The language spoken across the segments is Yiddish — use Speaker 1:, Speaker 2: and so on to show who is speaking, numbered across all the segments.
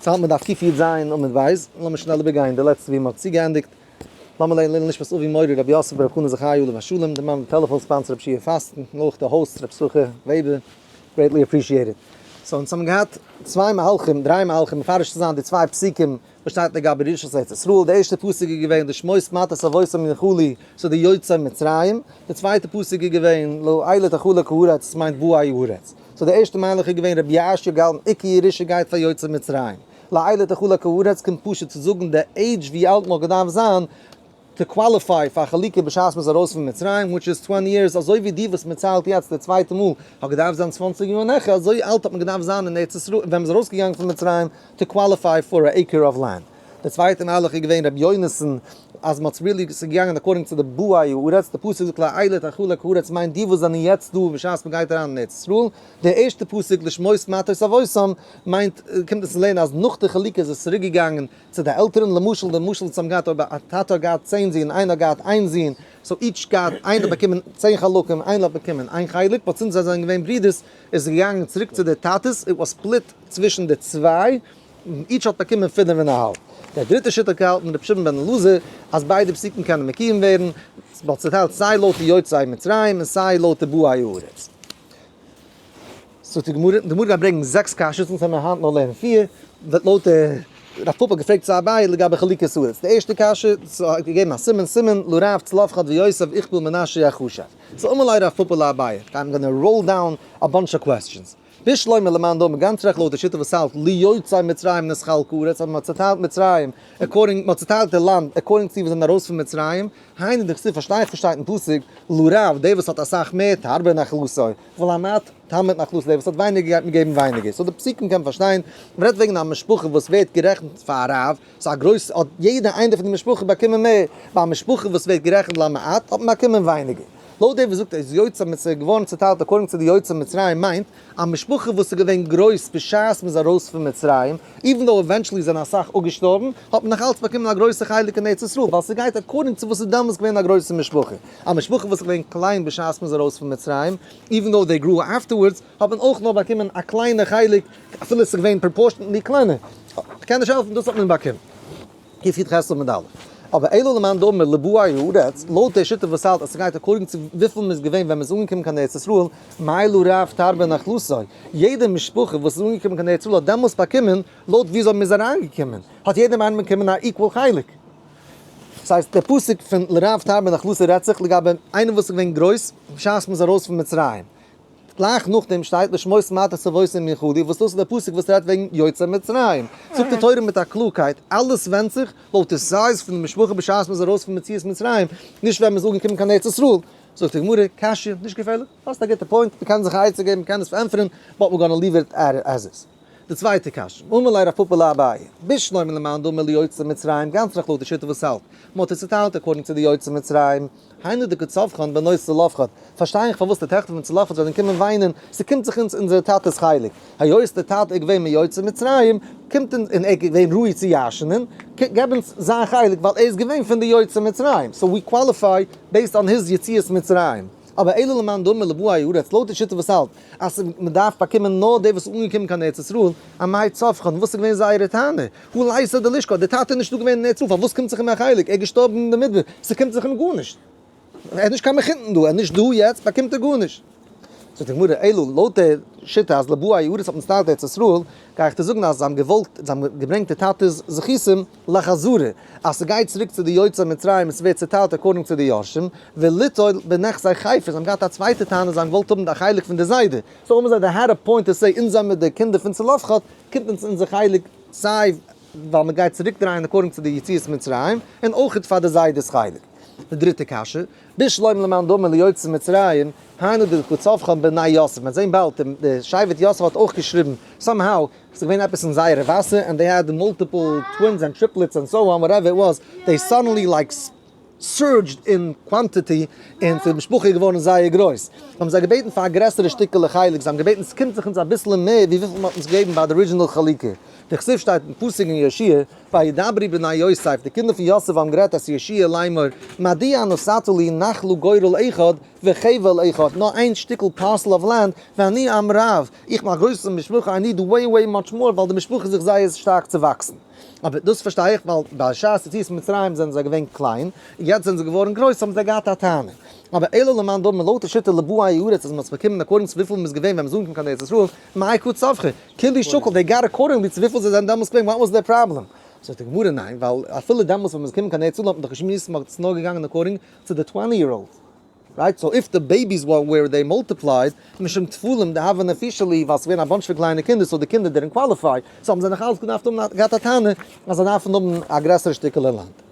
Speaker 1: ס'האלט מען דף קי"ז עמוד ב', לאמיר שנעל איבערגיין די לעצטע ווי מ'האט צוגעענדיגט, לאמיר לערנען לעילוי נשמת אבי מורי רבי יוסף ברב חנא זכי' עליו השלום, די מאן די טעלעפאן sponsor רבי שיע פאסטן, און אויך די host רבי סוכר וועבער, greatly appreciated. So אונז האבן געהאט צוויי מהלכים, דריי מהלכים מפרש צו זיין די צוויי פסוקים וואס שטייט לגבי ירושת ארץ ישראל, די ערשטע פסוק איז געווען לשמות מטות אבותם ינחלו, ס'איז די יוצאי מצרים, די צווייטע פסוק איז געווען לאלה תחלק הארץ, עס מיינט באי הארץ. So די ערשטע מהלך איז געווען רבי יאשיה גאלדן עיקר ירושה גייט פאר יוצאי מצרים. לאלה תחלק הארץ קומט פשוט צו זאגן די עידזש ווי אלט מ'האט געדארפט זיין to qualify פאר חלוקה בשעת מ'איז ארויס פון מצרים which is twenty years אזוי ווי די וואס מ'ציילט יעצט די צווייטע מאל האט געדארפט זיין 20 יאר נעכער אזוי אלט האט מען געדארפט זיין אין ארץ ישראל ווען מ'איז ארויסגעגאנגען פון מצרים to qualify for א acre of land. די צווייטע מהלך איז געווען רבי יונתן אז מ'האט really ס'איז געגאנגען according צו די באי הארץ, די פסוק זאגט לאלה תחלק הארץ מיינט די וואס זענען יעצט דא בשעת מ'גייט אריין אין ארץ ישראל, די ערשטע פסוק לשמות מטות אבותם מיינט קומט עס צו לערנען אז נאך די חלוקה איז עס צוריק געגאנגען צו די עלטערן, למשל די משל וואס האבן געהאט אויב א טאטע האט געהאט 10 זין איינער האט געהאט איין זון, so each געהאט איינער האט באקומען 10 חלקים איינער האט באקומען איין חלק, but since זיי זענען געווען ברידערס איז עס געגאנגען צוריק צו די טאטעס, it was split צווישן די צוויי, each האט באקומען פינף און א האלב. דער דריטער שיטה האט געהאלטן רבי שמעון בן אלעזר אז ביידע פסוקים קענען מקוים ווערן, מ'האט צוטיילט סיי לויט די יוצאי מצרים און סיי לויט די באי הארץ. So די גמרא, די גמרא גייט ברענגען זעקס קשיות, אונז וועלן היינט נאר לערנען פיר, וועט לויט די רב פפא האט געפרעגט צו אביי לגבי חלוקת הארץ. די ערשטע קשיא, ס'האט געגעבן א סימן, סימן לרב צלפחד ויוסף הכפיל מנשה יחשב. So אמר ליה רב פפא לאביי, I'm gonna roll down a bunch of questions. בשלמא למאן דאמר גאנץ רעכט לויט די שיטה וואס האלט ליוצאי מצרים נתחלקה הארץ אז מען האט צעטיילט מצרים according מען האט צעטיילט די לאנד according צו וואס זענען ארויס פון מצרים, היינו דכתיב פארשטיי איך וואס שטייט אין פסוק לרב דער וואס האט אסאך מער תרבה נחלתו ולמעט תמעיט נחלתו דער וואס האט ווייניגער גייט מען געבן ווייניגער, so די פסוקים קען מען פארשטיין, מען רעדט וועגן א משפחה וואס ווערט גערעכנט פאר א רב, ס'איז א גרויס האט יעדע איינער פון די משפחה באקומען מער, ביי א משפחה וואס ווערט גערעכנט למעט האט מען באקומען ווייניגער. לויט דעם וואס זאגט אז יוצאי מצרים געווארן צוטיילט according צו די יוצאי מצרים מיינט א משפחה וואס איז געווען גרויס בשעת מ'איז ארויס פון מצרים, even though eventually זענען אסאך אפגעשטארבן, האט מען נאך אלץ באקומען א גרויסע חלק אין ארץ ישראל, ווייל ס'גייט according צו וואס איז דעמאלטס געווען א גרויסע משפחה. א משפחה וואס איז געווען קליין בשעת מ'איז ארויס פון מצרים, even though they grew afterwards, האט מען אויך נאר באקומען א קליינע חלק, אפילו עס איז געווען proportionately קלענער. כ'קען נישט העלפן, דאס האט מען באקומען. קי"ח עמוד א'. אבער אלא למאן דאמר לבאי הארץ, לויט די שיטה וואס האלט אז ס'גייט according צו וויפיל מ'איז געווען ווען מ'איז אנגעקומען קיין ארץ ישראל, מאי לרב תרבה נחלתו, יעדע משפחה וואס איז אנגעקומען קיין ארץ ישראל האט דעמאלס באקומען לויט וויאזוי מ'איז אריינגעקומען, האט יעדער איינער באקומען א equal חלק. דאס הייסט דער פסוק פון לרב תרבה נחלתו רעדט זיך לגבי איינער וואס איז געווען גרויס בשעת מ'איז ארויס פון מצרים. גלייך נאכדעם שטייט לשמות מטות אבותם ינחלו, וואס דאס איז דער פסוק וואס רעדט וועגן יוצאי מצרים. זאגט די תורה מיט א קלארקייט, אלעס ווענדט זיך לויט די size פון די משפחה בשעת מ'איז ארויס פון מציאת מצרים, נישט ווען מ'איז אנגעקומען קיין ארץ ישראל. זאגט די גמרא, קשיא, נישט געפערליך, האסט א גוטע point, מ'קען זיך א עצה געבן, מ'קען עס פארענטפערן, but we're gonna leave it as is. די צווייטע קשיא, אמר ליה רב פפא לאביי, בשלמא למאן דאמר ליוצאי מצרים, גאנץ רעכט לויט די שיטה וואס האלט, מ'האט עס צוטיילט according צו די יוצאי מצרים, היינו דקא צווחן בנות צלפחד, פארשטיי איך פארוואס די טעכטער פון צלפחד זענען קומען וויינען, ס'קומט זיך אונז אונזער טאטע'ס חלק, היות דער טאטע איז געווען מיוצאי מצרים, קומט אונז, און ער איז געווען ראוי צו ירש'נען, געב אונז זיין חלק ווייל ער איז געווען פון די יוצאי מצרים, so we qualify based on his יציאת מצרים. אבער אלא למאן דאמר לבאי הארץ, לויט די שיטה וואס האלט אז מען דארף באקומען נאר די וואס איז אנגעקומען קיין ארץ ישראל, אמאי צווחן, וואס איז געווען זייערע טענה? הא ליתא דלישקול, דער טאטע איז נישטא געווען אין ארץ ישראל, פארוואס קומט זיך אים א חלק? ער איז געשטארבן אין די מדבר, ס'קומט זיך אים גארנישט. ער איז נישט קיין מחותן דא, ער איז נישט דא יעצט, באקומט ער גארנישט. זאגט די גמרא, אלא לויט די שיטה אז לבאי הארץ האט מען צוטיילט ארץ ישראל, גיי איך דיר זאגן אז זיי האבן געוואלט, זיי האבן געברענגט די טאטע'ס זכותים לחזרה, אז ס'גייט צוריק צו די יוצאי מצרים און ס'ווערט צוטיילט according צו די יורשים, וליטול בנכסי חפץ, זיי האבן געהאט א צווייטע טענה, זיי האבן געוואלט האבן די חלק פון די זיידע, so האבן זיי they had a point to say, אונז זעמיר די קינדער פון צלפחד, קומט אונז אונזער חלק סיי ווייל מ'גייט צוריק דרייען according צו די יציאת מצרים, און אויכעט פאר די זיידע'ס חלק. די דריטע קשיא, בשלמא למאן דאמר ליוצאי מצרים, היינו דקא צווחן בני יוסף, מ'וועט זען באלד, די שבט יוסף האט אויך געשריבן, somehow, ס'איז געווען עפעס אין זייערע וואסער, and they had multiple twins and triplets and so on, whatever it was, they suddenly like surged in quantity, און די משפחה איז געווארן זייער גרויס. האבן זיי געבעטן פאר א גרעסערע שטיקעלע חלק, זיי האבן געבעטן ס'קומט זיך אונז אביסלע מער ווי וויפיל מ'האט אונז געגעבן ביי די original חלוקה. דכתיב שטייט אין פסוק אין יהושע. וידברו בני יוסף, די קינדער פון יוסף האבן גערעדט את יהושע לאמור, מדוע נתתה לי נחלה גורל אחד וחבל אחד, נאר איין שטיקל parcel of land, ואני עם רב, איך בין א גרויסע משפחה, I need way way much more, ווייל די משפחה איז זיך זייער שטארק צעוואקסן. אבער דאס פארשטיי איך, ווייל בשעת יציאת מצרים זענען זיי געווען קליין, און יעצט זענען זיי געווארן גרויס האבן זיי געהאט א טענה. אבער אלא למאן דאמר לויט די שיטה לבאי הארץ אז מען האט עס באקומען according צו וויפיל מען איז געווען ווען מען איז אנגעקומען קיין ארץ ישראל, מאי קא צווחי, כולהו שקול, they got accordingly צו וויפיל זיי זענען דעמאלס געווען, what was their problem? זאגט די גמרא ניין, ווייל אפילו דעמאלס ווען מען איז געקומען קיין ארץ ישראל האט מען דאך געשמועסט מען האט עס נאר געגאנגען according צו די 20 year old, right? So if the babies were where they multiplied, משום טפלים דהוו נפישי להו, ווייל ס'איז געווען א bunch פון קליינע קינדער so די קינדער didn't qualify, so האבן זיי נאך אלץ געדארפט האבן געהאט א טענה אז זיי דארפן האבן א גרעסערע שטיקעלע לאנד.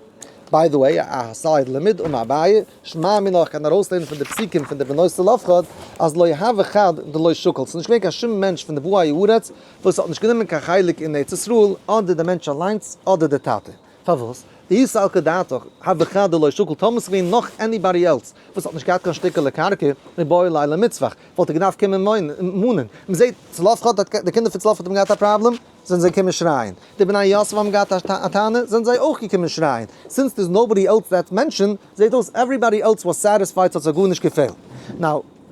Speaker 1: by the way, א side לימוד אמר אביי, שמע מינה איך קען ארויסלערנען פון די פסוקים פון די בנות צלפחד אז לא הוה חד דלא שקל, ס'איז נישט געווען קיין שום מענטש פון די באי הארץ וואס האט נישט גענומען קיין חלק אין ארץ ישראל, אדער די מענטש אליינס אדער די טאטע. פארוואס? דאי סלקא דעתך, הוה חד דלא שקל, טאמער ס'איז געווען נאך anybody else וואס האט נישט געהאט קיין שטיקעלע קרקע, מיבעי ליה למיצווח, וואלט ער געדארפט קומען מאנען. מ'זעט צלפחד האט, די קינדער פון צלפחד האבן געהאט א פראבלעם, זענען זיי געקומען שרייען. די בני יוסף האבן געהאט א טענה, זענען זיי אויך געקומען שרייען. Since there's nobody else that mentioned, זעט אויס everybody else was satisfied ס'האט זיי גארנישט געפעלט. Now,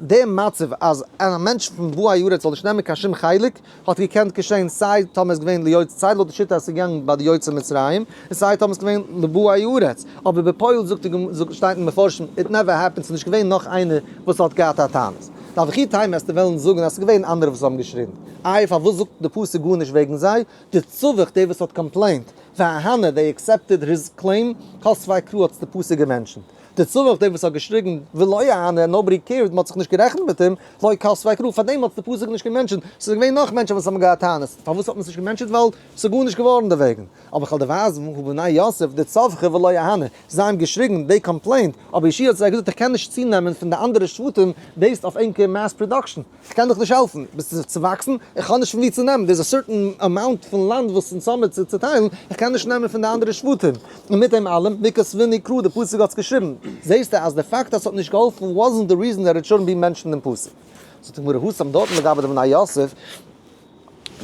Speaker 1: דער מצב אז א מענטש פון באי הארץ זאל נישט נעמען קיין שום חלק, האט געקענט געשען סיי טאמער איז געווען ליוצ סיי לויט די שיטה אז ס'איז געגאנגען ביי די יוצאי מצרים, און סיי טאמער ס'איז געווען לבאי הארץ. אבער בפועל זאגט די גמ' זאגט שטייט אין מפרשים, it never happened, ס'איז נישט געווען נאך איינער וואס האט געהאט א טענות. דארף איך איר טעמע עסטו וועלן זאגן אז ס'איז געווען אנדערע וואס האבן געשריגן. איי פארוואס זאגט די פסוק גארנישט וועגן זיי? דצווח דער וואס האט complained, ואהנו they accepted his claim, כתביה קרא האט עס די פסוק גע mentioned. דצווח דער וואס האט געשריגן ולא אהנו nobody cared מ'האט זיך נישט גערעכנט מיט אים, לא כתביה קרא פארדעם האט עס די פסוק נישט גע mentioned. ס'איז געווען נאך מענטשן וואס האבן געהאט טענות, פארוואס האט מען עס נישט גע mentioned? ווייל ס'איז גארנישט געווארן דערוועגן. אבער כ'וועל דיר ווייזן הא בני יוסף דצווחי ולא אהנו, זיי האבן געשריגן, they complained, אבער יהושע האט זיי געזאגט איך קען נישט צונעמען פון די אנדערע שבטים based אויף ענקער mass production, איך קען דיך נישט העלפן, ביסט זיך צואוואקסן, איך האב נישט פון וואו צו נעמען, there's a certain amount פון לאנד וואס אונז האמיר צו צוטיילן, איך קען נישט נעמען פון די אנדערע שבטים. און מיט דעם אלעם, מי כתבינהו קרא, די פסוק האט עס געשריבן, זעסטו אז די פאקט אז ס'האט נישט געהאלפן wasn't the reason that it shouldn't be mentioned אין פסוק. זאגט די גמרא התם דארטן לגבי די בני יוסף,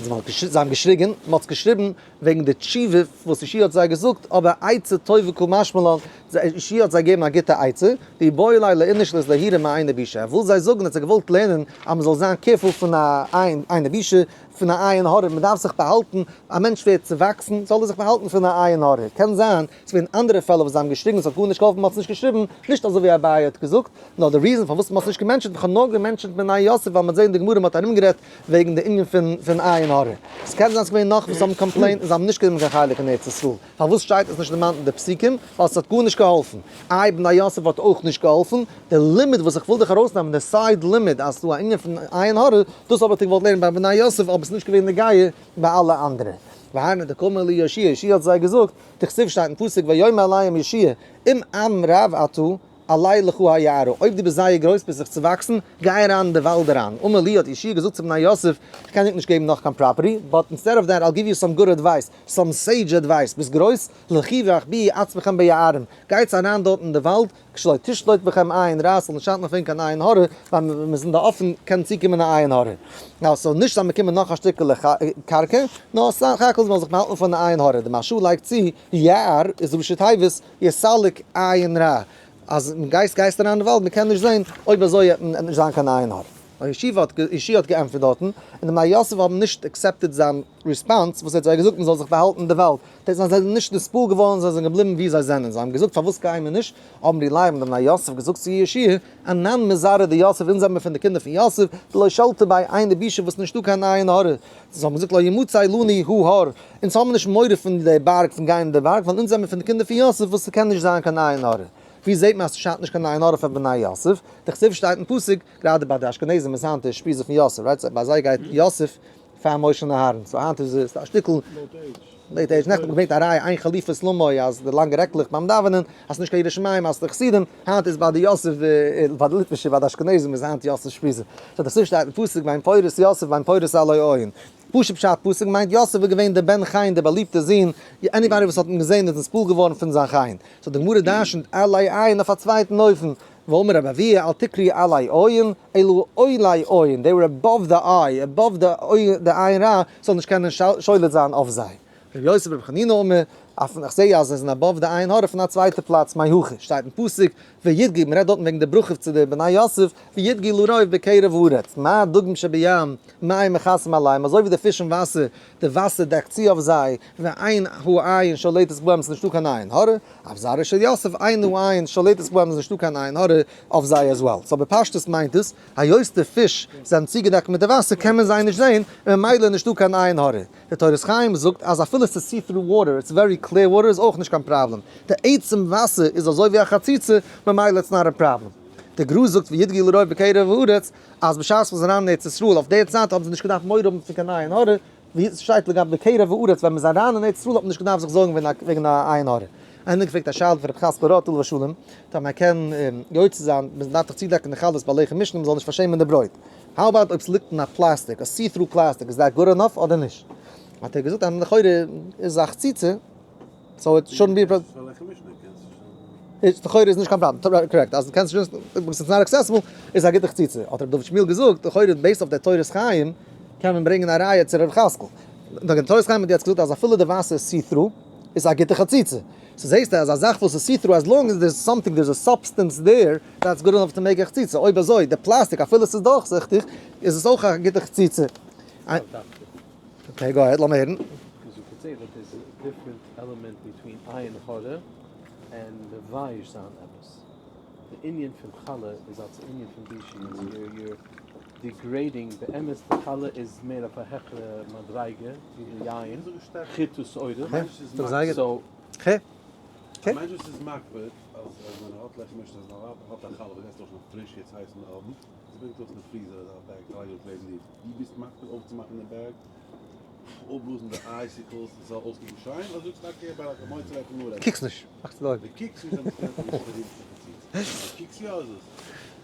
Speaker 1: זיי האבן געשריגן, מען האט עס געשריבן וועגן די תשובה וואס יהושע האט זיי געזאגט, אבער עצה טובה קא משמע לן, יהושע האט זיי געגעבן א גוטע עצה, דאיבעי ליה לאיניש לאיזהורי מעינא בישא, ער וויל זיי זאגן, האט זיי געוואלט לערנען אז מען זאל זיין careful פון א עינא בישא, פון א עין הרע, מען דארף זיך באהאלטן, א מענטש ווערט צעוואקסן, זאל ער זיך באהאלטן פון א עין הרע, קען זיין ס'איז געווען אנדערע פעלער וואס זיי האבן געשריגן, ס'האט גארנישט געהאלפן, מ'האט עס נישט געשריבן, נישט אזוי ווי אביי האט געזאגט, נאר די reason פארוואס מ'האט עס נישט גע mentioned, כ'האב נאר גע mentioned בני יוסף ווייל מ'האט זעהן די גמרא מ'האט ארומגערעדט וועגן די ענין פון פון עין הרע. ס'קען זיין ס'איז געווען נאך וואס האבן complained און זיי האבן נישט גענומען קיין חלק אין ארץ ישראל. פארוואס שטייט עס נישט דערמאנט אין די פסוקים? ווייל ס'האט גארנישט געהאלפן. איי בני יוסף האט אויך נישט געהאלפן? די לימוד וואס איך וויל דיך ארויסנעמען, די side לימוד אז ס'דא א ענין פון עין הרע, דאס האב איך דיר געוואלט לערנען ביי בני יוסף אבער ס'איז נישט געווען נוגע ביי אלע אנדערע. והיינו דקאמר להו יהושע, יהושע האט זיי געזאגט, דכתיב שטייט אין פסוק ויאמר אליהם יהושע, אם עם רב אתה, עלה לך היערה, אויב דו ביסט זייער גרויס ביסט זיך צעוואקסן, גיי אריין אין די וואלד אריין. אמר להו האט יהושע געזאגט צו בני יוסף, איך קען ענק נישט געבן נאך קיין property, but instead of that I'll give you some good advice, some sage advice, ביסט גרויס, לכו והחביאו עצמכם ביערים, גייטס אריין דארט אין די וואלד, שלא תשלוט בכם עין רעה, ס'זאל נישט שאטן אויף ענק קיין עין הרע, ווייל ווען מ'איז אין די אפען קען צוקומען א עין הרע. Now, ס'זאל נישט זיין באקומען נאך א שטיקעלע קרקע, נאר סך הכל זאל מען זיך באהאלטן פון די עין הרע. די מהרש"א לייגט צו, יער איז ראשי תיבות, יסלק עין רע, אז גייסט גייסט אריין אין די וואלד מען קען נישט זען, אויב אזוי וועט נישט זיין קיין עין הרע. יהושע האט יהושע האט געענטפערט דארטן, און די בני יוסף האבן נישט accepted זיין response וואס ער האט זיי געזאגט מען זאל זיך באהאלטן אין די וואלד, דאס זיי זענען נישט נתפעל געווארן זיי זענען געבליבן ווי זיי זענען, זיי האבן געזאגט פארוואס גייען מיר נישט, אמרו ליה האבן די בני יוסף געזאגט צו יהושע, אנן מזרעא דיוסף אונז זעמיר פון די קינדער פון יוסף, דלא שלטא ביה עינא בישא וואס נישטא קיין עין הרע, זיי האבן געזאגט לא ימצא לנו ההר, אונז האבן נישט מורא פון די בארג פון גיין אין די בארג ווייל אונז זעמיר פון די קינדער פון יוסף וואס ס'קען נישט זיין קיין עין הרע. ווי זעט מען אז ס'שאדט נישט קיין עין הרע פאר בני יוסף? דכתיב שטייט אין פסוק, גראדע ביי די אשכנזים איז היינט די אושפיזא פון יוסף, right? ביי זיי גייט יוסף פאר משה און אהרן, so היינט איז עס א שטיקל late age, נעכטן האט מען געברענגט א ראיה אין חליפות למו אז די לאנגע רעקלעך ביים דאווענען אז ס'נישט קיין ירא שמים אז די חסידים, היינט איז ביי די יוסף ביי די ליטווישע ביי די אשכנזים איז היינט יוסף אושפיזא, so דכתיב שטייט אין פסוק בן פורת יוסף בן פורת עלי עין. פשוט פשט פסוק מיינט יוסף איז געווען דער בן חן דער באליבטער זון, anybody וואס האט אים געזען איז נתפעל געווארן פון זיין חן. So די גמרא דרשנ'ט עלי עין אויף א צווייטן אופן, ואמר רבי אבהו אל תקרי עלי עין, אלא עולי עין, they were above the eye, above the עין רע, ס'זאל נישט קענען שולט זיין אויף זיי. רבי יוסי ברבי חנינא אמר, אויף איך זעה אז עס איז above די עין הרע פון א צווייטע פלאץ מהיכא שטייט אין פסוק וידגו, מען רעדט דארטן וועגן די ברכה צו די בני יוסף, וידגו לרוב בקרב הארץ, מה דגים שבים מים מכסים עליהם, אזוי ווי די פיש אין וואסער, די וואסער דעקט צו אויף זיי, ואין העין שולטת בהם, ס'איז נישטא קיין עין הרע, אף זרעו של יוסף אין העין שולטת בהם, איז נישטא קיין עין הרע אויף זיי as well. So בפשטות מיינט עס, היות די פיש זענען צוגעדעקט מיט די וואסער קען מען זיי נישט זען, און ממילא איז נישטא קיין עין הרע. די תורת חיים זאגט אז אפילו ס'איז see through water, it's very clear water איז אויך נישט קיין פראבלעם. די עצם וואסער איז אזוי ווי א חציצה, ממילא it's not a problem. די גר"א זאגט וידגו לרוב בקרב הארץ, אז בשעת מ'איז אריין אין ארץ ישראל אויף די צייט האבן זיי נישט געדארפט מורא האבן פון קיין עין הרע, ווי עס שטייט לגבי בקרב הארץ ווען מ'איז אריין אין ארץ ישראל האט מען נישט געדארפט זיך זארגן וועגן א עין הרע. איינער געפרעגט א שאלה פון רבי חזקאל ראטה עליו השלום, טאמער מען קען יוצא זיין, מען דארף דאך צודעקן די חלות ביי לחם משנה מען זאל נישט פארשעמען די ברויט. How about אויב ס'ליגט אין א פלאסטיק, א see through plastic, איז that good enough אדער נישט? האט ער געזאגט אז לכאורה איז א חציצה, so it shouldn't be a problem. לכאורה איז נישט קיין פראבלעם, correct, אז דו קענסט נישט, because it's not accessible, איז א גוטע חציצה. האט רבי דוד שמואל געזאגט, לכאורה based אויף דער תורת חיים, קען מען ברענגען א ראיה צו רבי חזקאל. דער תורת חיים האט יעצט געזאגט אז אפילו די וואסער איז see through, איז א גוטע חציצה. So זעהסטו אז א זאך וואס איז see through as long as there's something there's a substance there that's good enough to make a חציצה, אויב אזוי די פלאסטיק אפילו עס איז דורכזיכטיג איז עס אויך א גוטע חציצה. Okay go ahead לאמיר הערן.
Speaker 2: Because you could say that there's a different element between עין הרע and מבייש זיין עפעס. די ענין פון חלה איז אלס ענין פון בושה, you're degrading, באמת די חלה איז מער אויף א העכערע מדריגה ווי די יין, חיטה שעורה, so.
Speaker 1: ח.
Speaker 3: א מענטש וואס איז מקפיד אז אז ווען ער האט לחם משנה אז זיין ווייב האט א חלה וואס עסט אויך נאך פריש יעצט הייס אין די אויוון, זי ברענגט ארויס אין די freezer אזא bag לייג אראפ לעבן דיר, דו ביסט מקפיד אויפצומאכן דעם bag, אפבלאזן די icicles עס זאל אויסקוקן שיין, אדער זאגסטו okay ביי א מוציא לחם נאר
Speaker 1: קוקסט נישט, מאכסט די אויגן.
Speaker 3: דו קוקסט נישט דעמאלטס קענסטו נישט פארדינען קיין חציצה, דו קוקסט יא איז עס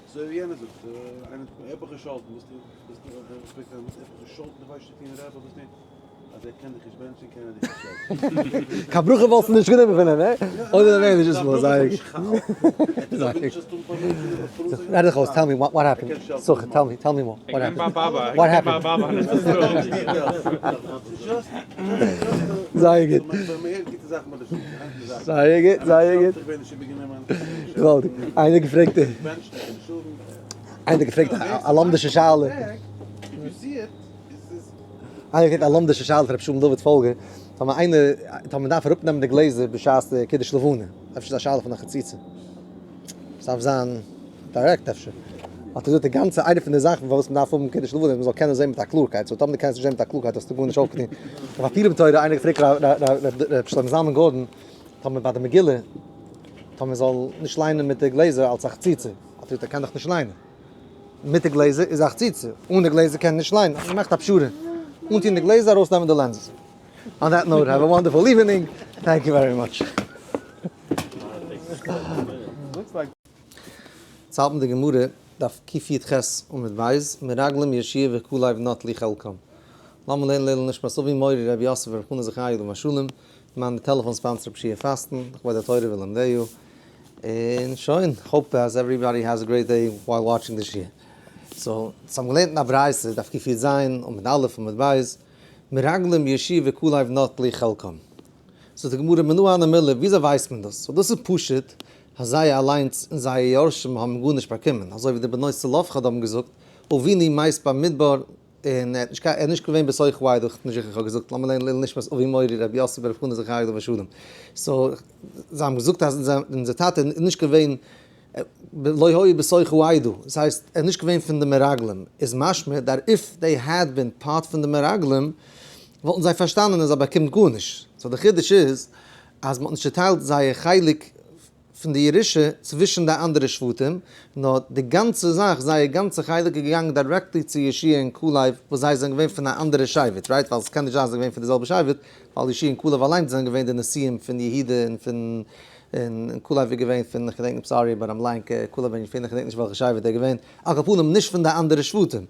Speaker 3: אזוי ווי יענער זאגט, איינער האט עפעס געשאלטן, ביסטו ביסטו עפעס געשאלטן איך ווייס נישט צו טון רבי ביסטו. אז ער קען דיך נישט בענטשן קען ער דיך נישט שעלטן.
Speaker 1: קיין ברכה וואלסטו נישט גענומען פון אים, הע? אויב ער ווען נישט איז זייער גוט. רעד דיך אויס, tell me what happened, סוכע, tell me, tell me more, what happened? What happened? זייער גוט. זייער גוט, זייער גוט. געוואלדיג. איינער געפרעגט. איינער געפרעגט א לומדישע שאלה. איינער געפרעגט א לומדישע שאלה פון רבי שלום דוד פאלגער, טאמער איינער, טאמער מען דארף אראפנעמען די גלעזער בשעת די קידוש לבנה, אפשר איז א שאלה פון א חציצה, עס דארף זיין direct אפשר, האט ער געזאגט די גאנצע איינע פון די זאכן פארוואס מען דארף האבן קידוש לבנה איז מען זאל קענען זען מיט א קלארקייט, so טאמער דו קענסט נישט זען מיט א קלארקייט האסטו גארנישט אויפגעטון. אויף א פורים תורה איינער געפרעגט ר' שלמה זלמן גארדאן, טאמער ביי די מגילה, טאמער מען זאל נישט ליינען מיט די גלעזער אלס א חציצה, האט ער געזאגט ער קען דאך נישט ליינען. מיט די גלעזער איז א חציצה, אן די גלעזער קען ער נישט ליינען, האט מען געמאכט א פשרה, אנטון די גלעזער ארויסנעמען די lenses. On that note, have a wonderful evening, thank you very much. צייט מיט די גמרא, דף קי"ח עמוד ב', מרגלים יהושע וכלב נטלו חלקם. לאמיר לערנען לעילוי נשמת אבי מורי רבי יוסף בר' חנא זכרי' עליו השלום, מיין טעלעפאן sponsor רבי שיע פאסטן, לכבוד התורה ולומדיה. און שוין, hope אז everybody has a great day while watching די שיעור. So, אונז האבן געלערנט אין א ברייתא, דף קי"ז, עמוד א', עמוד ב', מרגלים יהושע וכלב נטלו חלקם. זאגט די גמרא מנא הני מילי, וויאזוי ווייסט מען דאס? So דאס איז פשוט אז זיי אליינס און זייער יורשים האבן גארנישט באקומען, אזוי ווי די בנות צלפחד האבן געזאגט, אבינו מת במדבר, און ער האט נישט קיין, ער איז נישט געווען בתוך העדה, איך בין נישט זיכער איך האב געזאגט, לאמיר לערנען לעילוי נשמת אבי מורי רבי יוסף בר' חנא זכרי' עליו השלום. So, זיי האבן געזאגט אז אונזער טאטע איז נישט געווען, לא היה בתוך העדה, דאס הייסט ער איז נישט געווען פון די מרגלים, איז משמע that if they had been part פון די מרגלים, וואלטן זיי פארשטאנען אז ער באקומט גארנישט. So די חידוש איז אז מען האט נישט צוטיילט זייער חלק פון די ירושה צווישן די אנדערע שבטים, נאר די גאנצע זאך, זייער גאנצע חלק איז געגאנגען directly צו יהושע און כלב, וואס זיי זענען געווען פון א אנדערע שבט, right? ווייל עס קען נישט זיין זיי זענען געווען פון די זעלבע שבט, ווייל יהושע און כלב אליינס זענען געווען די נשיאים פון יהודה און פון און כלב איז געווען פון, איך געדענק נישט, sorry but I'm blank, כלב בן יפונה, איך געדענק נישט וועלכע שבט ער איז געווען, על כל פנים נישט פון די אנדערע שבטים.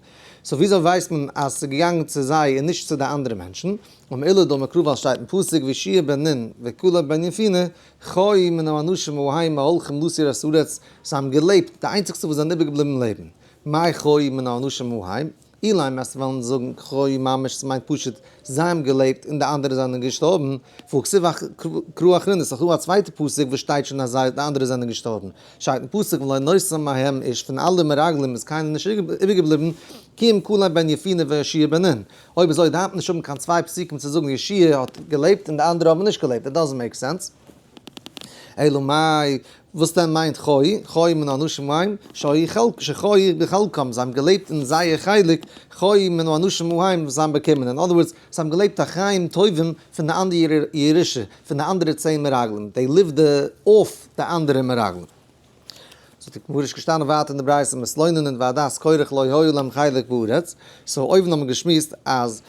Speaker 1: So וויאזוי ווייסט מען אז ס'איז געגאנגען צו זיי און נישט צו די אנדערע מענטשן? אמר עולא דאמר קרא ווייל שטייט אין פסוק ויהושע בן נון וכלב בן יפונה חיו מן האנשים ההם ההולכים לסור את הארץ, זיי האבן געלעבט, די איינציגסטע וואס זענען איבערגעבליבן לעבן, מאי חיו מן האנשים ההם? אילימא וועסט וועלן זאגן חיו ממש ס'מיינט פשוט זיי האבן געלעבט און די אנדערע זענען געשטארבן, והא כתיב קרא אחרינא, ס'איז דא א צווייטע פסוק וואס שטייט שוין אז זיי די אנדערע זענען געשטארבן, שטייט אין פסוק ולא נותר מהם איש פון אלע מרגלים איז קיינער נישט איבערגעבליבן, כי אם כלב בן יפונה ויהושע בן נון. אויב אזוי דארף מען נישט האבן קיין צוויי פסוקים צו זאגן יהושע האט געלעבט און די אנדערע האבן נישט געלעבט, it doesn't make sense. אלא מאי, וואס דען מיינט חיו? חיו מן האנשים ההם, שהיו חלק, שחיו בחלקם, זיי האבן געלעבט אין זייער חלק, חיו מן האנשים ההם וואס זיי האבן באקומען, in other words, זיי האבן געלעבט א חיים טובים פון די אנדערע ירושה, פון די אנדערע 10 מרגלים, they lived off די אנדערע מרגלים. זאגט די גמרא איז געשטאנען ווייטער אין די ברייתא מתלוננין ועדת קורח לא היה להם חלק בארץ, so אויבן האט מען געשמועסט אז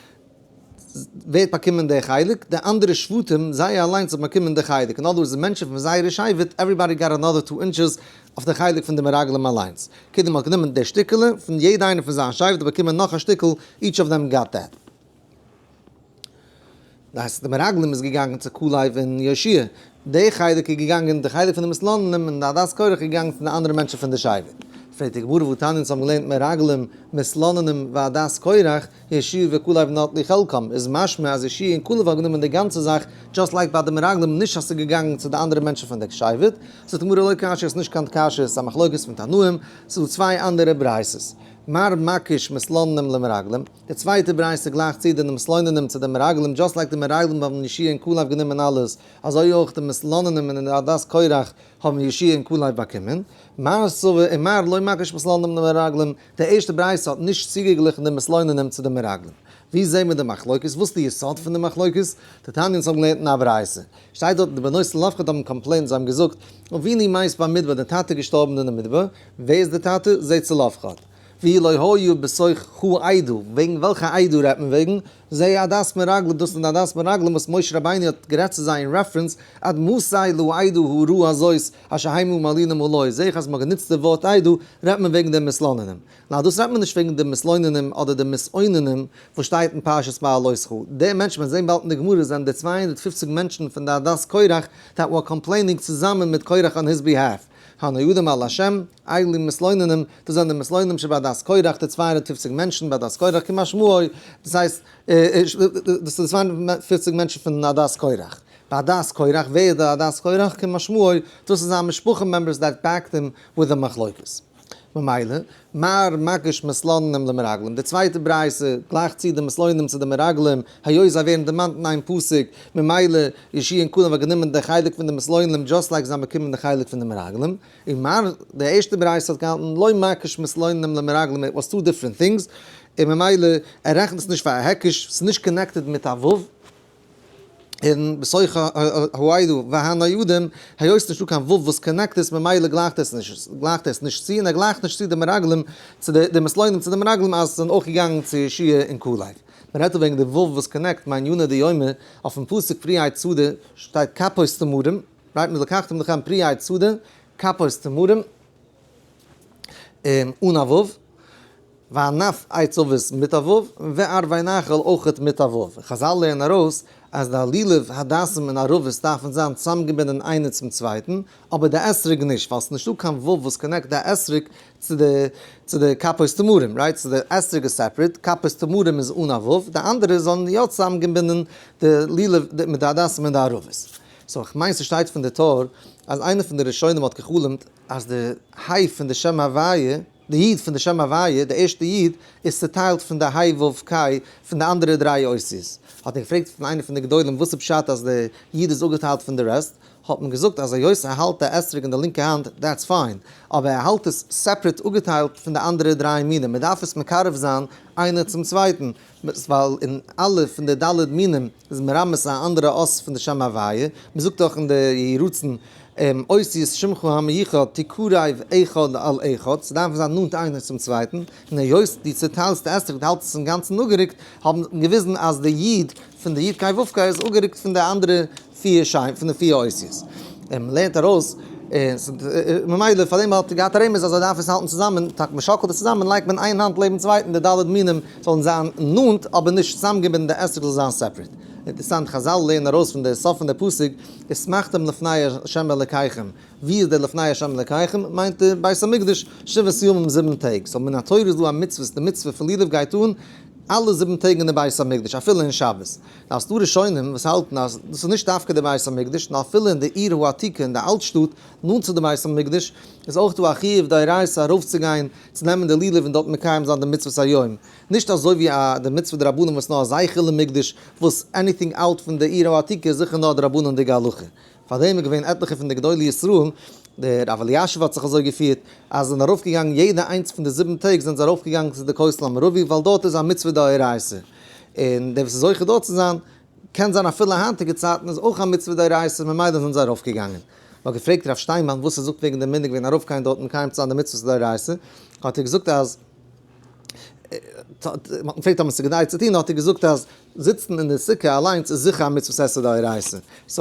Speaker 1: ווער האט באקומען די חלק? די אנדערע שבטים, זיי אליינס האבן באקומען די חלק, in other words די מענטשן פון זייערע שבט, everybody got another 2 inches אויף די חלק פון די מרגלים אליינס. קודם מ'האט גענומען די שטיקעלע פון יעדע איינער פון זיין שבט האט באקומען נאך א שטיקל, each of them got that. דאס הייסט די מרגלים איז געגאנגען צו כלב און יהושע, די חלק איז געגאנגען, די חלק פון די מתלוננים און די עדת קורח איז געגאנגען צו די אנדערע מענטשן פון די שבט. פרעגט די גמרא והתניא אונז האבן געלערנט מרגלים, מתלוננים ועדת קורח, יהושע וכלב נטלו חלקם, איז משמע אז יהושע און כלב האבן גענומען די גאנצע זאך, just like ביי די מרגלים, נישט אז ס'איז געגאנגען צו די אנדערע מענטשן פון די שבט. זאגט די גמרא לא קשיא, ס'איז נישט קיין קשיא, ס'איז א מחלוקת פון תנאים, ס'איז דא צוויי אנדערע ברייתות. מר מקיש מתלוננים למרגלים. די צווייטע ברייתא גלייכט צו די מתלוננים צו די מרגלים, just like די מרגלים האבן יהושע און כלב גענומען אלעס, אזוי אויך די מתלוננים און די עדת קורח האבן יהושע און כלב באקומען. מר סבר און מר לא מקיש מתלוננים למרגלים, די ערשטע ברייתא האט נישט צוגעגליכן די מתלוננים צו די מרגלים. ווי זעהן מיר די מחלוקת? וואס איז די יסוד פון די מחלוקת? די תניא אונז האבן געלערנט אין א ברייתא. שטייט דארט די בנות צלפחד האבן complained, זיי האבן געזאגט, אבינו מת במדבר, די טאטע איז געשטארבן אין די מדבר, ווער איז די טאטע? זה צלפחד. והוא לא היה בתוך העדה, וועגן וועלכע עדה רעדט מען וועגן? זה עדת מרגלים, דאס איז די עדת מרגלים וואס משה רבינו האט גערעדט צו זיי אין reference, עד מתי לעדה הרעה הזאת אשר המה מלינים עלי, זעה איך אז מ'האט גענוצט די ווארט עדה, רעדט מען וועגן די מתלוננים. נאר דאס רעדט מען נישט וועגן די מתלוננים אדער די מתאוננים וואס שטייט אין פרשת בהעלותך. די מענטשן, מיר זעהן באלד אין די גמרא, זענען די 250 מענטשן פון די עדת קורח that were complaining צוזאמען מיט קורח on his behalf. הנועדים על השם, אלו מתלוננים, דאס זענען די מתלוננים שבעדת קורח, די 250 מענטשן בעדת קורח כמשמעו, דאס הייסט, דאס איז די 250 מענטשן פון עדת קורח. בעדת קורח, ווער איז די עדת קורח? כמשמעו, דאס איז זיין משפחה members that backed him with the מחלוקת. ממילא, מר מקיש מתלוננים למרגלים, די צווייטע ברייתא גלייכט צו די מתלוננים צו די מרגלים, היות זיי ווערן דערמאנט אין איין פסוק, ממילא יהושע און כלב האט גענומען די חלק פון די מתלוננים just like זיי האבן באקומען די חלק פון די מרגלים, און מר די ערשטע ברייתא האט געהאלטן לא מקיש מתלוננים למרגלים, it was two different things, און ממילא ער רעכנט עס נישט פאר א היקש, ס'איז נישט connected מיט א ו'. און בתוך העדה והנועדים, היות נישטא קיין ו' וואס connect עס, ממילא גלייכט עס נישט, גלייכט עס נישט צו, און ער גלייכט נישט צו די מרגלים, צו די מתלוננים צו די מרגלים אז עס זענען אויך געגאנגען צו יהושע און כלב. מען רעדט דא וועגן די ו' וואס connect מאי ענינא דיומא, אויפן פסוק פרי עץ שדה שטייט כפות תמרים, right ולקחתם לכם פרי עץ שדה, כפות תמרים, און אן א ו'. וענף עץ עבות מיט א ו', וערבי נחל אויכעט מיט א ו'. חזל לערנען ארויס אז די לולב, הדסים און ערבות דארפן זיין צוזאמגעבינדען איינער צום צווייטן, אבער די אתרוג נישט, ווייל ס'איז נישטא קיין ו' וואס connect די אתרוג צו די צו די כפות תמרים, right? So די אתרוג איז separate, כפות תמרים איז אן א ו', די אנדערע זאלן יא צוזאמגעבינדען די לולב מיט די הדסים און די ערבות. So איך מיין ס'שטייט פון די טור אז איינער פון די ראשונים האט גע'חלומ'ט אז די היי פון די שם הוויה, די יוד פון די שם הוויה, די ערשטע יוד, איז צוטיילט פון די היי וו קיי פון די אנדערע דריי אותיות. האט ער געפרעגט פון איינער פון די גדולים וואס איז פשט אז די יוד איז אפגעטיילט פון די rest, האט מען געזאגט אז היות ער האלט די אתרוג אין די לינקע האנט, that's fine, אבער ער האלט עס separate אפגעטיילט פון די אנדערע דריי מינים, מען דארף עס מקרב זיין איינער צום צווייטן, ווייל אין אלע פון די ד' מינים איז מרמז א אנדערע אות פון די שם הוויה, מען זאגט דאך אין די יהי רצון אותיות שמך המיוחד תקרב אחד אל אחד, ס'דארף זיין נאנט איינער צום צווייטן, און היות דו צוטיילסט די אתרוג דו האלטסט עס אינגאנצן אפגערוקט, האבן געוויזן אז די יוד פון די יוד קיי וו קיי איז אפגערוקט פון די אנדערע פיר שיין פון די פיר אותיות. און מ'לערנט ארויס, ממילא פאר דעם האט געהאט א רמז אז ער דארף עס האלטן צוזאמען, טאקע מ'שאקלט עס צוזאמען לייגט מען איין האנט לעבן צווייטן די ד' מינים זאלן זיין נאנט אבער נישט צוזאמגעבינדן די אתרוג זאל זיין separate. אינטערעסאנט, חזל לערנען ארויס פון די סוף פון די פסוק, ושמחתם לפני ה' אלקיכם, ווי איז דער לפני ה' אלקיכם? מיינט די בית המקדש, שבעת ימים זיבן טעג, so מן התורה איז דא א מצוה, די מצוה פון לולב גייט אן אלע זיבן טעג אין די בית המקדש אפילו אין שבת. נאר ס'דא ראשונים וואס האלטן אז דאס איז נישט דווקא די בית המקדש, נאר אפילו אין די עיר העתיקה אין די אלט שטאט נאנט צו די בית המקדש איז אויך דא א חיוב דאורייתא ארויפצוגיין צו נעמען די לולב און דארט מקיים זיין די מצוות היום, נישט אזוי ווי א די מצוה דרבנן וואס נאר זכר למקדש וואס anything out פון די עיר העתיקה איז זיכער נאר דרבנן'דיגע הלכה. פאר דעם איז געווען עטליכע פון די גדולי ישראל, דער רב אלישיב האט זיך אזוי געפירט, אז זיי זענען ארויפגעגאנגען יעדע איינס פון די זיבן טעג זענען זיי ארויפגעגאנגען צו די כותל המערבי ווייל דארט איז א מצוה דאורייתא, און דער וואס איז זוכה דארט צו זיין, קען זיין אפילו היינטיגע צייטן איז אויך א מצוה דאורייתא ממילא זענען זיי ארויפגעגאנגען. מען האט געפרעגט רב שטיינמאן וואס ער זאגט וועגן די מנהג וועגן ארויפגיין דארט מקיים צו זיין די מצוות דאורייתא, האט ער געזאגט אז. מען פרעגט אויב עס איז כדאי צו טון, האט ער געזאגט אז זיצן אין די סוכה אליינס איז זיכער א מצוות עשה דאורייתא, so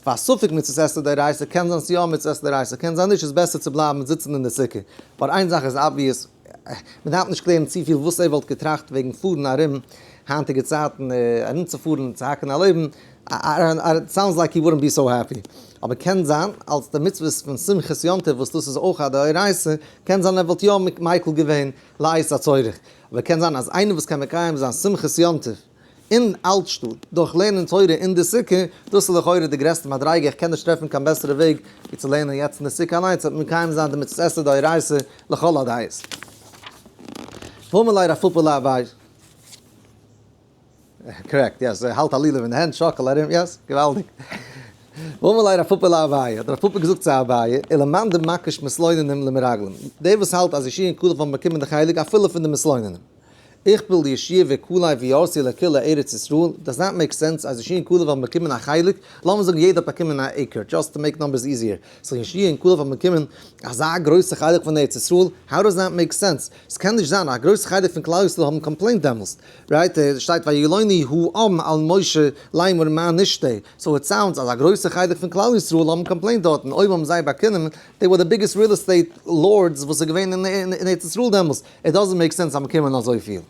Speaker 1: פאר ספק מצוות עשה דאורייתא קען זיין ס'יא מצוות עשה דאורייתא קען זיין נישט איז בעסער צו בלייבן זיצן אין די סוכה, but איין זאך איז obvious, מען דארף נישט קלערן צופיל וואס ער וואלט געטראכט וועגן פארן ארום היינטיגע צייטן ארומצופארן צו האקן א לעבן, it sounds like he wouldn't be so happy. אבער קען זיין אלס די מצוות פון שמחת יום טוב וואס דאס איז אויך א דאורייתא, קען זיין ער וואלט יא מיקל געווען לעת הצורך. אבער קען זיין אז איינער וואס קען מקיים זיין שמחת יום טוב אין אלטשטאט דורך לערנען תורה אין די סוכה, דאס איז לכאורה די גרעסטע מדריגה, איך קען נישט טרעפן קיין בעסערע וועג ווי צו לערנען יעצט אין די סוכה אליינס, וועט מען מקיים זיין די מצות עשה דאורייתא לכל הדעות. ואמר ליה רב פפא לאביי. Correct, yes, ער האלט א לולב אין די הענט, שאקל ארום, yes, געוואלדיג. ואמר ליה רב פפא לאביי, האט רב פפא געזאגט צו אביי, ולמאן דמקיש מתלוננים למרגלים, דער וואס האלט אז יהושע און כלב האבן באקומען די חלק אפילו פון די מתלוננים. איכפל יהושע וכלב וירתו לכולה ארץ ישראל, does not make sense אז יהושע און כלב האבן באקומען א חלק, לאמיר זאגן יעדער האט באקומען א acre, just to make numbers easier, so יהושע און כלב האבן באקומען אזא גרויסע חלק פון ארץ ישראל, how does that make sense? ס'קען נישט זיין, א גרויסע חלק פון כלל ישראל האבן complained דעמאלסט. Right, שטייט וילונו העם על משה לאמור מה נשתה, so it sounds אז א גרויסע חלק פון כלל ישראל האבן complained דארטן, אויב האבן זיי באקומען, they were the biggest real estate lords וואס איז געווען אין ארץ ישראל דעמאלס, it doesn't make sense אז באקומען אזויפיל.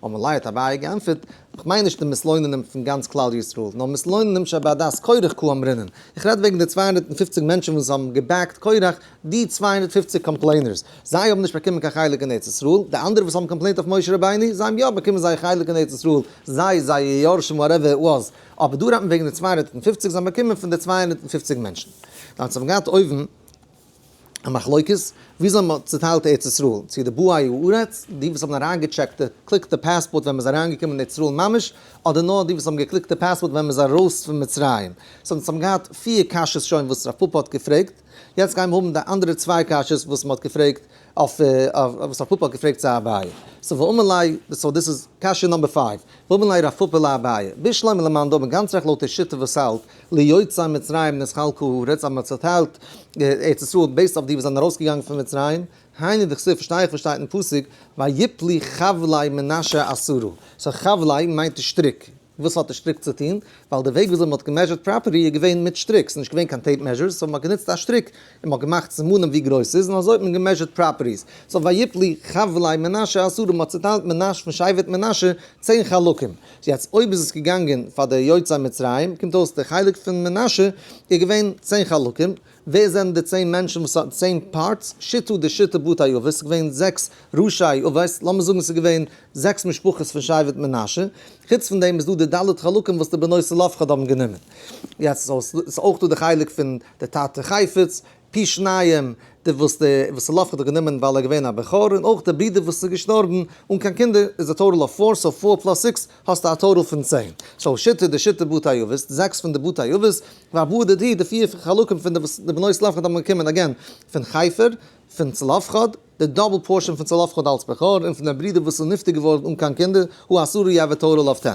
Speaker 1: אמר ליה האט אביי געענטפערט, איך מיין נישט די מתלוננים פון גאנץ כלל ישראל, נאר מתלוננים שבעדת קורח קאמרינן, איך רעד וועגן די 250 מענטשן וואס האבן גע back ט קורח, די 250 complainers, זיי האבן נישט באקומען קיין חלק אין ארץ ישראל, די אנדערע וואס האבן complained אויף משה רבינו, זיי האבן יא באקומען זייער חלק אין ארץ ישראל, זיי, זייער יורשים whatever it was, אבער דא רעדט מען וועגן די 250, זיי האבן באקומען פון די 250 מענטשן. דאן האבן געהאט אויבן א מחלוקת, וויאזוי מען האט צוטיילט ארץ ישראל, צו די באי הארץ, די וואס האבן אריינגעטשעקט די קליקט די פאספארט ווען מען איז אריינגעקומען אין ארץ ישראל ממש, אדער נאר די וואס האבן געקליקט די פאספארט ווען מען איז ארויס פון מצרים. So אונז האבן געהאט פיר קשיות שוין וואס רב פפא האט געפרעגט, יעצט גייען מיר האבן די אנדערע צוויי קשיות וואס מען האט געפרעגט אויף וואס רב פפא האט געפרעגט צו אביי. So ואמר ליה, so דאס איז קשיא number five, ואמר ליה רב פפא לאביי, בשלמא למאן דאמר גאנץ רעכט לויט די שיטה וואס האלט, ליוצאי מצרים נתחלקה הארץ אז מען האט צעטיילט ארץ ישראל based אויף די וואס זענען ארויסגעגאנגען פון מצרים, היינו דכתיב פארשטיי איך וואס שטייט אין פסוק, ויפלו חבלי מנשה עשרה, so חבלי מיינט די שטריק, וואס האט די שטריק צו טון? ווייל די וועג וויאזוי מען האט גע measure ט property איז געווען מיט שטריק, ס'איז נישט געווען קיין tape measures, so מען האט גענוצט א שטריק און מען האט געמאכט סימנים ווי גרויס ס'איז און אזוי האט מען גע measure ט properties. So ויפלו חבלי מנשה עשרה, מען האט צוטיילט מנשה פון שבט מנשה 10 חלקים. יעצט אויב איז עס געגאנגען פאר די יוצאי מצרים, קומט אויס די חלק פון מנשה איז געווען 10 חלקים, ווער זענען די 10 מענטשן וואס האט 10 parts? שיתא דשיתא בתי אבות, ס'איז געווען זעקס ראשי אבות, לאמיר זאגן ס'איז געווען זעקס משפחות פון שבט מנשה, חוץ פון דעם איז דא די ד' חלקים וואס די בנות צלפחד האבן גענומען. יעצט איז אויך דא די חלק פון די טאטע חפץ, פי שניים די וואס די וואס צלפחד האט גענומען ווייל ער איז געווען א בכור, און אויך די ברודער וואס איז געשטארבן אן קיין קינדער איז א total of four, so four plus six האסטו א total פון 10. So שיתא דשיתא בתי אבות, זעקס פון די בתי אבות, וארבעה דידהו, די פיר חלקים פון די וואס די בנות צלפחד האבן באקומען again פון חפר, פון צלפחד, די double portion פון צלפחד אלס בכור, און פון די ברודער וואס איז נפטר געווארן אן קיין קינדער, הוא עשרה you have a total of 10.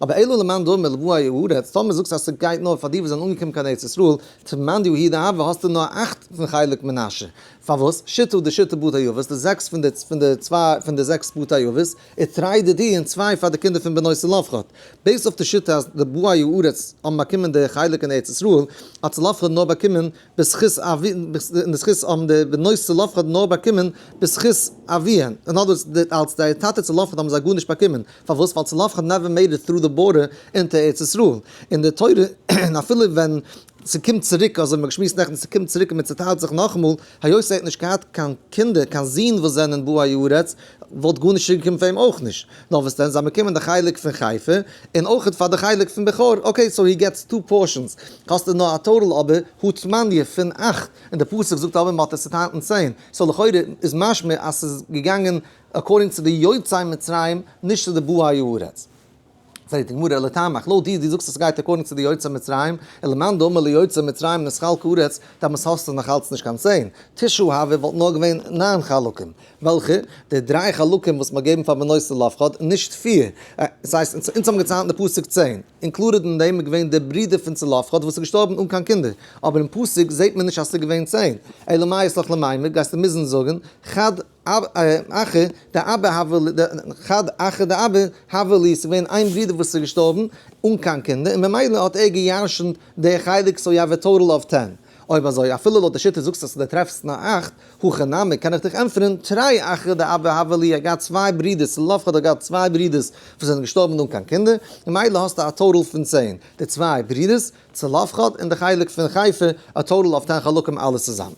Speaker 1: אבער אלא למאן דאמר לבאי הארץ, טאמער זאגסטו אז ס'גייט נאר פאר די וואס זענען אנגעקומען קיין ארץ ישראל, תמן דיהי דהוה האסטו נאר אכט פון חלק מנשה. פארוואס? שיתא דשיתא בתי אבות, די זעקס פון די פון די צוויי פון די זעקס בתי אבות, ותרי דידהו און צוויי פאר די קינדער פון בנות צלפחד. Based אויף די שיטה אז די באי הארץ האבן באקומען די חלק אין ארץ ישראל, האט צלפחד נאר באקומען בזכות אבי, אין די זכות האבן די בנות צלפחד נאר באקומען. בזכות אביהן. In other words, אלס דער טאטע צלפחד האבן זיי גארנישט באקומען. פארוואס? ווייל צלפחד never made it through the border into ארץ ישראל. אין די תורה, און אפילו ווען ס'קומט צוריק, אזוי האבן מיר געשמועסט נעכטן, ס'קומט צוריק און מ'צעטיילט זיך נאכאמאל, היות ער האט נישט געהאט קיין קינדער, קיין זין וואס זענען באי הארץ, וואלט גארנישט צוריקגעקומען פאר אים אויך נישט. נאר וואס דען, זיי באקומען די חלק פון חפר, און אויך פאר די חלק פון בכור. Okay, so he gets two portions. האסטו נאר א total אבער הא תמניא פון אכט, און די פסוק זאגט אבער מ'האט עס צעטיילט אין 10. So לכאורה איז משמע אז ס'איז געגאנגען according צו די יוצאי מצרים, נישט צו די באי הארץ. פרעגט די גמרא, לטעמיך, לויט דיר, דו זאגסט אז ס'גייט according צו די יוצאי מצרים, ולמאן דאמר ליוצאי מצרים נתחלקה הארץ, דאמאלס האסטו נאך אלץ נישט קיין 10. תשעה הוו וואלט נאר געווען ניין חלקים. וועלכע? די דריי חלקים וואס מ'האט געגעבן פאר בנות צלפחד, נישט פיר. דאס הייסט, אונז האבן געציילט אין די פסוק 10. Included אין דעם איז געווען דער ברודער פון צלפחד וואס איז געשטארבן אן קיין קינדער. אבער אין פסוק זעט מען נישט אז ס'איז געווען 10. אלא מאי אית לך למימר, גייסטו מוזן זאגן, חד אחא דאבא הוה חד אחא דאבא הוה להו, ס'איז געווען איין ברודער וואס איז געשטארבן אן קיין קינדער, און ממילא האט ער געירשנט די חלק, so you have a total of 10. אויב אזוי, אפילו לויט די שיטה זאגסטו אז דו טרעפסט נאר אכט, הכי נמי, קען איך דיך ענטפערן, תרי אחי דאבא הוו להו, ער האט געהאט צוויי ברודערס, צלפחד האט געהאט צוויי ברודערס וואס זענען געשטארבן אן קיין קינדער, ממילא האסטו א total פון 10, די צוויי ברודערס, צלפחד און די חלק פון חפר, א total of 10 חלקים אלעס צוזאמען.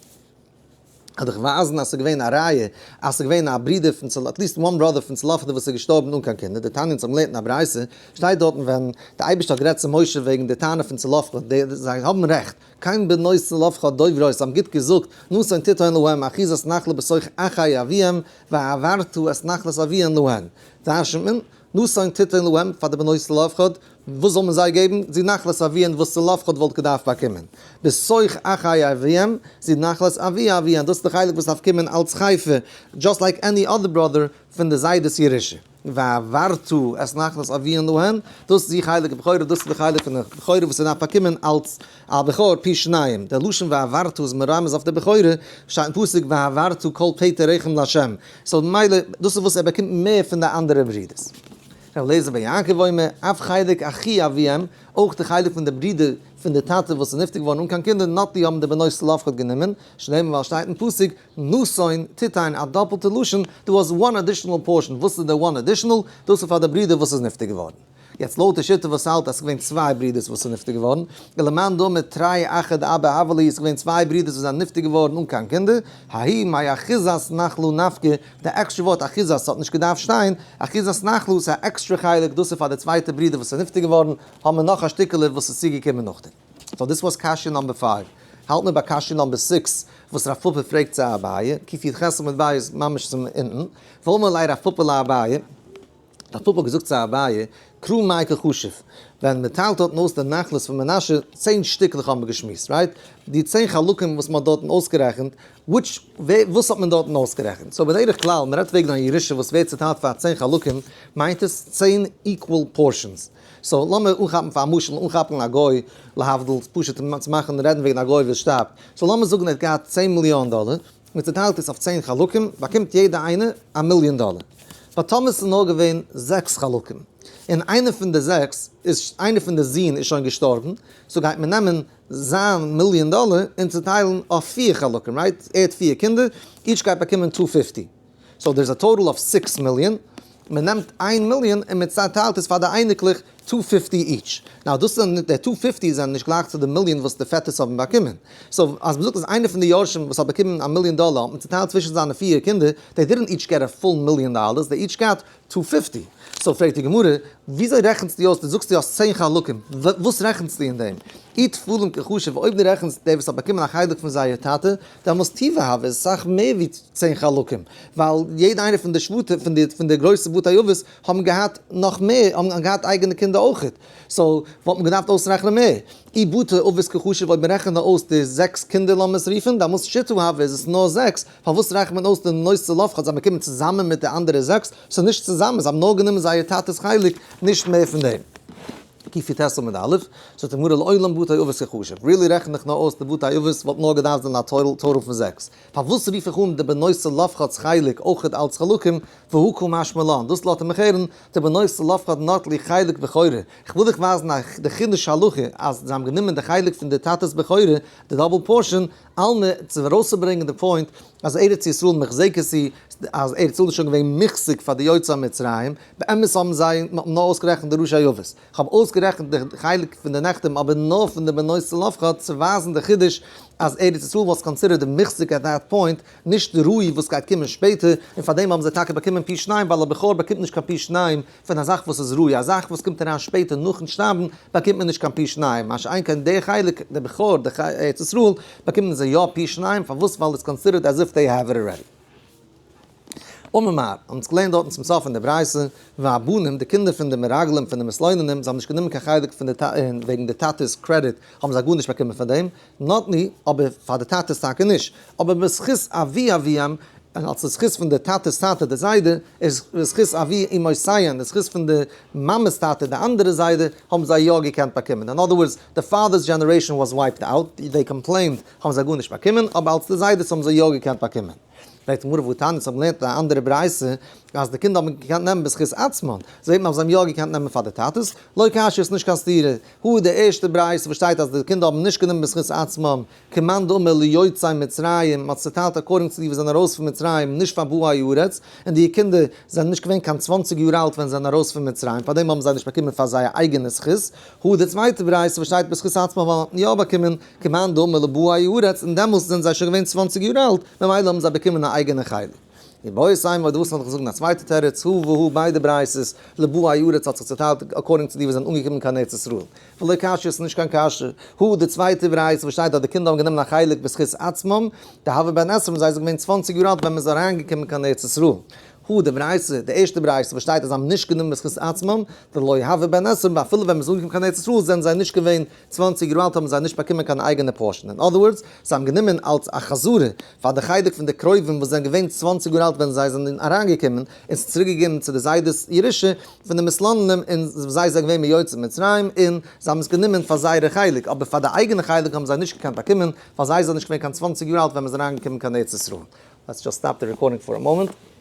Speaker 1: האט דיך ווייזן אז ס'איז געווען א ראיה אז ס'איז געווען א ברודער פון צל, at least one brother פון צלפחד וואס איז געשטארבן אן קיין קינדער. דתניא, אונז האבן געלערנט אין א ברייתא, שטייט דארטן ווען דער אייבערשטער האט גערעדט צו משה וועגן די טענה פון צלפחד, די זיי האבן רעכט, כן בנות צלפחד דוברות, זיי האבן גוט געזאגט, נתון תתן להם אחוזת נחלה בתוך אחי אביהם, והעברת את נחלת אביהן להן. דרש'נט מען, נתון תתן להם פאר די בנות צלפחד, וואס זאל מען זיי געבן? זו נחלת אביהן וואס צלפחד וואלט געדארפט באקומען. בתוך אחי אביהם, זו נחלת אבי אביהן, דאס איז די חלק וואס דארף קומען אלס חפר, just like any other brother פון די זיידעס ירושה. והעברת את נחלת אביהן להן, דאס איז זו חלק הבכורה, דאס איז די חלק פון די בכורה וואס ער דארף באקומען אלס א בכור פי שניים. דער לשון והעברת איז מרמז אויף די בכורה, שטייט אין פסוק והעברת כל פטר רחם לה'. So ממילא, דאס איז וואס ער באקומט מער פון די אנדערע ברודערס. ר' אליעזר בן יעקב אומר, אף חלק אחי אביהם, אויך די חלק פון די ברודער פון די טאטע וואס איז נפטר געווארן אן קיין קינדער, נטלו האבן די בנות צלפחד גענומען, שנאמר ווייל שטייט אין פסוק, נתון תתן א דאפלטע לשון, there was one additional portion, וואס איז די one additional? דאס איז פאר די ברודער וואס איז נפטר געווארן. יעצט לויט די שיטה וואס האלט אז ס'איז געווען צוויי ברודערס וואס איז נפטר געווארן, ולמאן דאמר תרי אחי דאבא הוו להו איז געווען צוויי ברודערס וואס זענען נפטר געווארן אן קיין קינדער, האי מאחוזת נחלה נפקא, די עקסטרע ווארט אחוזת האט נישט געדארפט שטיין, אחוזת נחלה איז א עקסטרע חלק, דאס איז פאר די צווייטע ברודער וואס איז נפטר געווארן, האבן מיר נאך א שטיקעלע וואס איז צוגעקומען נאכדעם. So this was קשיא number five. האלט מיר ביי קשיא number six וואס רב פפא פרעגט צו אביי, קי"ח עמוד ב' ממש צום אונטן, ואמר ליה רב פפא לאביי, רב פפא האט געזאגט צו אביי, קרא מאי קא חשיב, ווען מען טיילט דארטן אויס די נחלות פון מנשה, 10 שטיקלעך האבן מיר געשמועסט, right? די 10 חלקים וואס מען האט דארטן אויסגערעכנט, which, וואס האט מען דארטן אויסגערעכנט? So בדרך כלל, מען רעדט וועגן א ירושה וואס ווערט צוטיילט פאר 10 חלקים, מיינט עס 10 equal portions. So לאמיר אנכאפן פאר א משל, אנכאפן א גוי, להבדיל, פשוט צו מאכן רעדן וועגן א גוי וואס שטארבט. So לאמיר זאגן ער האט געהאט 10 מיליאן דאלער, מען צוטיילט עס אויף 10 חלקים, באקומט יעדע איינער א מיליאן דאלער. But טאמער ס'איז נאר געווען זעקס חלקים, און איינער פון די זעקס, איז איינער פון די זין איז שוין געשטארבן, so גייט מען נעמען זיין מיליאן דאלער און צוטיילן אויף פיר חלקים, right? ער האט פיר קינדער, each גייט באקומען two fifty. So there's a total of 6 מיליאן, מען נעמט איין מיליאן און מען צעטיילט עס פאר די אייניקלעך two fifty each. Now דאס זענען די two fifty זענען נישט גלייך צו די מיליאן וואס די פעטערס האבן באקומען. So אז מען זאגט אז איינער פון די יורשים וואס האט באקומען א מיליאן דאלער האט מען צעטיילט צווישן זיינע פיר קינדער, they didn't each get a full million dollars, they each got two fifty. So פרעגט די גמרא, וויאזוי רעכנסטו אויס, דו זאגסט דו האסט 10 חלקים, וואס רעכנסטו אין דעם? אי טפלים קא חשיב, אויב דו רעכנסט דער וואס האט באקומען א חלק פון זייער טאטע, דעמאלס טובא הוו איז אסאך מער ווי 10 חלקים, ווייל יעדע איינער פון די שבטים, פון די גרויסע בתי אבות, האבן געהאט נאך מער, האבן געהאט אייגענע קינדער אויכעט. So וואלט מען געדארפט אויסרעכענען מער. אי בתי אבות קא חשיב, אויב מען רעכנט אויס די זעקס קינדער לאמיר עס רופן, דעמאלס שיתא הוו איז עס נאר זעקס, פארוואס רעכנט מען אויס די בנות צלפחד זיי באקומען צוזאמען מיט די אנדערע זעקס? ס'איז נישט צוזאמען, זיי האבן נאר גענומען זייער טאטע'ס חלק, נישט מער פון דעם. קי"ט עמוד א', זאגט די גמרא לעולם בתי אבות קא חשיב, really רעכן איך נאר אויס די בתי אבות וואלט נאר געדארפט זיין א total פון זעקס, פארוואס רוף איך אן די בנות צלפחד'ס חלק אויכעט אלץ חלקים, והא קא משמע לן, דאס לאזט ער מיך הערן, די בנות צלפחד נטלו חלק בכורה, איך וויל דיך ווייזן א די חידוש הלכה אז זיי האבן גענומען די חלק פון די טאטע'ס בכורה, די double portion, אלמא צו ארויסצוברענגען די point אז ארץ ישראל מוחזקת היא, אז ארץ ישראל איז שוין געווען מוחזק פאר די יוצאי מצרים, באמת האבן זיי נאר אויסגערעכנט די ראשי אבות. כ'האב אויסגערעכנט די חלק פון די נכדים אבער נאר פון די בנות צלפחד צו ווייזן די חידוש אז ארץ ישראל was considered די מוחזק at that point, נישט די ראי' וואס גייט קומען שפעטער, און פארדעם האבן זיי טאקע באקומען פי שניים ווייל א בכור באקומט נישט קיין פי שניים פון א זאך וואס איז ראוי, א זאך וואס קומט אריין שפעטער נאכן שטארבן באקומט מען נישט קיין פי שניים, מה שאין כן די חלק, די בכור, די ארץ ישראל, באקומען זיי יא פי שניים, פארוואס? ווייל it's considered as if they have it already. אמר מר, האבן אונז געלערנט דארטן צום סוף אין די ברייתא, והבנים, די קינדער פון די מרגלים פון די מתלוננים, זיי האבן נישט גענומען קיין חלק פון די וועגן די טאטע'ס קרעדיט האבן זיי גארנישט באקומען פון דעם, נתנו, אבער פאר די טאטע'ס טאקע נישט, אבער בזכות אבי אביהם, און אלס די זכות פון די טאטע'ס טאטע די זיידע, איז בזכות אבי אמותיהן, די זכות פון די מאמע'ס טאטע די אנדערע זיידע, האבן זיי יא געקענט באקומען. In other words, the father's generation was wiped out, they complained, האבן זיי גארנישט באקומען, אבער אלס די זיידעס האבן זיי יא געקענט באקומען. פרעגט די גמרא והתניא, האבן געלערנט אין א אנדערע ברייתא, אז די קינדער האבן געקענט נעמען בזכות עצמן, זעט מען אז זיי האבן יא געקענט נעמען פאר די טאטעס, לא קשיא איז נישט קיין סתירה, הא די ערשטע ברייתא וואס שטייט אז די קינדער האבן נישט גענומען בזכות עצמם, כמאן דאמר ליוצאי מצרים, מ'האט צוטיילט according צו די וואס זענען ארויס פון מצרים, נישט פאר באי הארץ, און די קינדער זענען נישט געווען קיין 20 יאר אלט ווען זיי זענען ארויס פון מצרים, פארדעם האבן זיי נישט באקומען פאר זייער אייגענע זכות, הא די צווייטע ברייתא וואס שטייט בזכות עצמם האבן יא באקומען, כמאן דאמר לבאי הארץ, און דעמאלס זענען זיי שוין געווען 20 יאר אלט, ממילא האבן זיי באקומען א אייגענע חלק. איבעית אימא, אדער וואס וועל איך זאגן א צווייטע תירוץ, הא והא ביידע ברייתות, לבאי הארץ האט זיך צוטיילט according צו די וואס זענען אנגעקומען קיין ארץ ישראל. ולא קשיא איז נישט קיין קשיא. הא די צווייטע ברייתא וואס שטייט אז די קינדער האבן גענומען א חלק בזכות עצמם, דהוו בני עשרים זיי זענען געווען 20 יאר אלט ווען מען איז אריינגעקומען קיין ארץ ישראל. הא די ברייתא, די ערשטע ברייתא וואס שטייט אז זיי האבן נישט גענומען בזכות עצמם, דלא הוו בני עשרים, אפילו ווען מען איז אנגעקומען קיין ארץ ישראל זענען זיי נישט געווען 20 יאר אלט האבן זיי נישט באקומען קיין אייגענע portion. In other words, זיי האבן גענומען אלס א חזרה פאר די חלק פון די קרובים וואס זענען געווען 20 יאר אלט ווען זיי זענען אריינגעקומען, און עס צוריקגעגעבן צו די זיידעס ירושה פון די מתלוננים און זיי זענען געווען מיוצאי מצרים און זיי האבן עס גענומען פאר זייערע חלק, אבער פאר די אייגענע חלק האבן זיי נישט געקענט באקומען, ווייל זיי זענען נישט געווען קיין 20 יאר אלט ווען מען איז אריינגעקומען קיין ארץ ישראל. Let's just stop the recording for a moment.